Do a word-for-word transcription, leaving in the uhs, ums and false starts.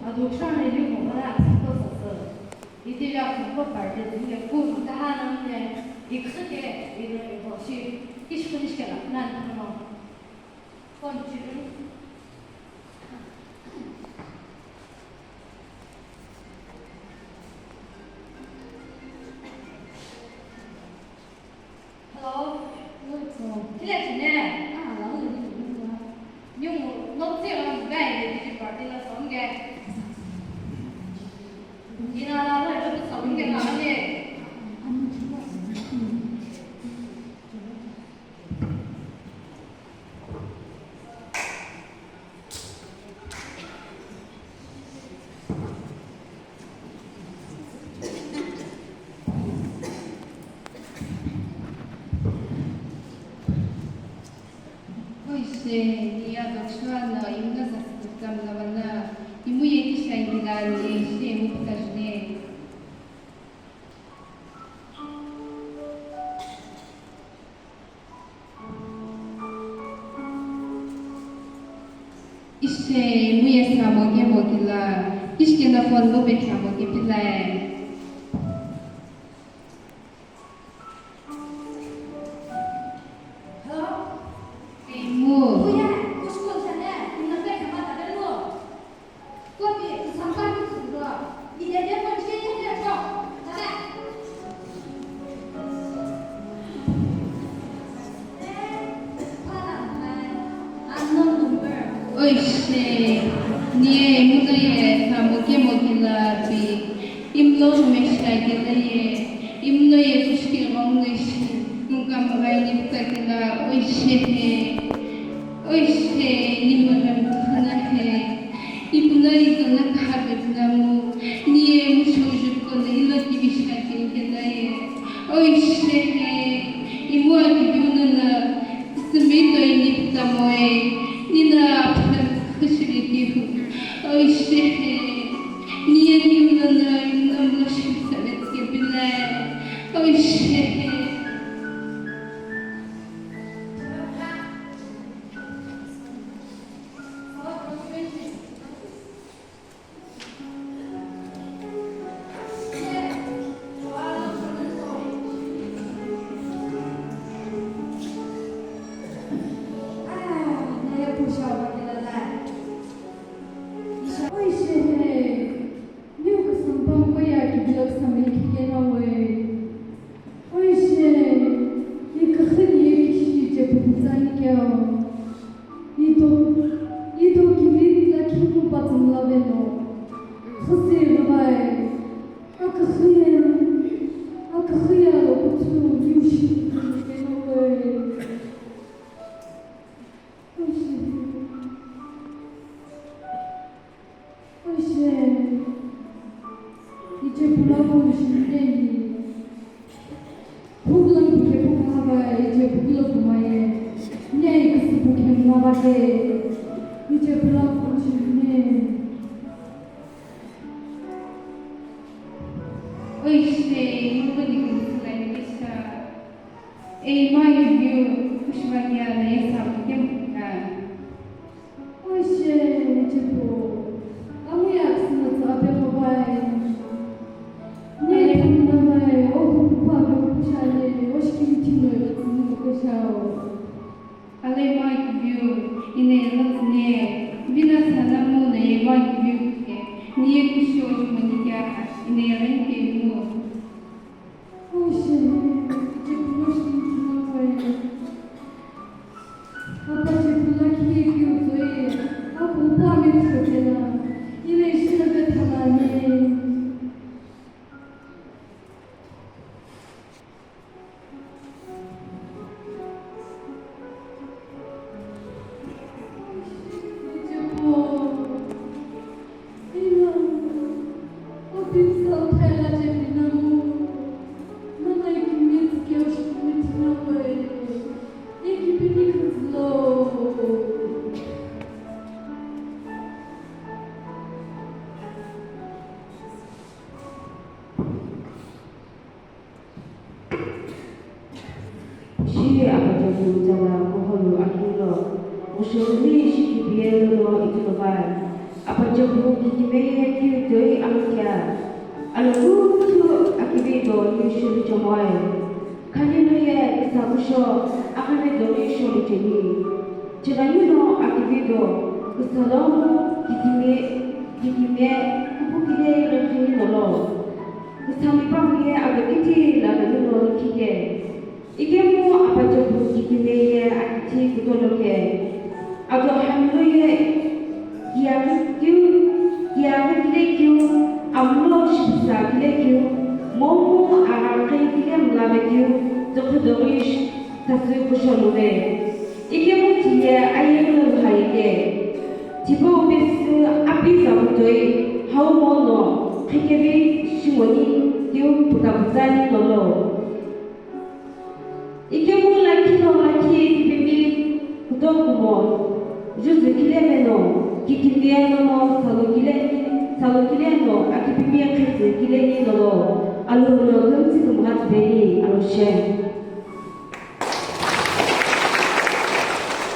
Ado kusho ani liu mo ghala asüko sasü. Itili asüko party züle ku mtaha namle iküsüke ilo ibo shi kishkunishi kela nani kumo. Phone chiruni. Hello. Hello. Tile chine. Ah, la, la, la, la. Nyungu, no tse on guy le di party la song ge. Ina la la la song ge la le. Oishe, ni ya dokshuana imna sasükükam lavana, imu ye kisha ingilani, ishe imu pukajne. Ishe, imu ye samo kemo kila, kishkena phone mo pe kemo ke pilae. Hello? Imu. Kuya, kushkon sane, imna pe kama tabelo. Oishe, nie imuno ye samo kemo kila pi, imlo mesha kila ye, imlo ye kushki gong ishi, mukam gai ni pta kila, oishe he, oishe, ni mukam khana he. Ipuno itono khape pulamu, nie musho jupko na ilo kivi shati kelaye. Oishe he, imu akiviu nana, sumito ini putamoe, nina apna kushiri kihu. Oishe he, nie niu nana, imna mlo shi savet ke pilae. Oishe he. Oishe, iküxü ni ye kishi che puputsa ni keo. Ito, ito kivi lakhi mu patsümla veno. Khüsi rüvai. Aküxü ye, aküxü ye lo kuthu niu shi veno we. Oishe. Oishe, iche pula pu shimteni. Puglo pukhe pukha ba iche puglo pumaye. Nye ikisi pukhe mwa ba ke. Iche pula pu shimteni. Oishe, imu ni kusilai kisa. Ei, ma kiviu, kushivaki ana esa mukemu ka. Oishe, Chipu. Amu ya kisina tsa ape mobile. Nye tamna bai, o kukupa be kushale, o shikimtino yo tsini kukushao. Ale ma kiviu, ine latsine, vina sana mu na ye ma kiviu ke, niye kushi o jumani kya, ine rente mu. Oishe, iche pula shi tina kwe. Apa che pula kiye kiu zoe, aku upa me tsokela, ile ishi na be thalane. Shi apacha kutsa la kuholu akilo, mushorumi shi kipiye lono itulo vai. Apachepu kikimiye keu toi amkia, alo kuthu akivi do ni shulu chomoe. Khani no ye kisa kusho akhive do ni shulu cheni. Chelani no akivi do kisa lo kikimiye, kikimiye kupu kile recheni nolo. Kisa mipa miye ave kiti la do ni no kike. Ikemu Apachepu kikimiye akithi kutoloke. Ado hami lo ye kiyaghi keu, kiyaghi kile keu, amulo shipisa kile keu, momu agharighi kile mlave keu, tokhodogish tasü kusholuve. Ikemu tiye ayeghi lo luhayike. Tipau pesü api zakutoi, hau mono, khikevi shimoni keu pukaputani nolo. Ikemu lakhi no lakhi kipimi kutokumo, juzu kile meno, kikimiye nono, salo kile, salo kile no, akipimi khezi kile ni nolo, alo no kümtsi kumghat beni, alo she.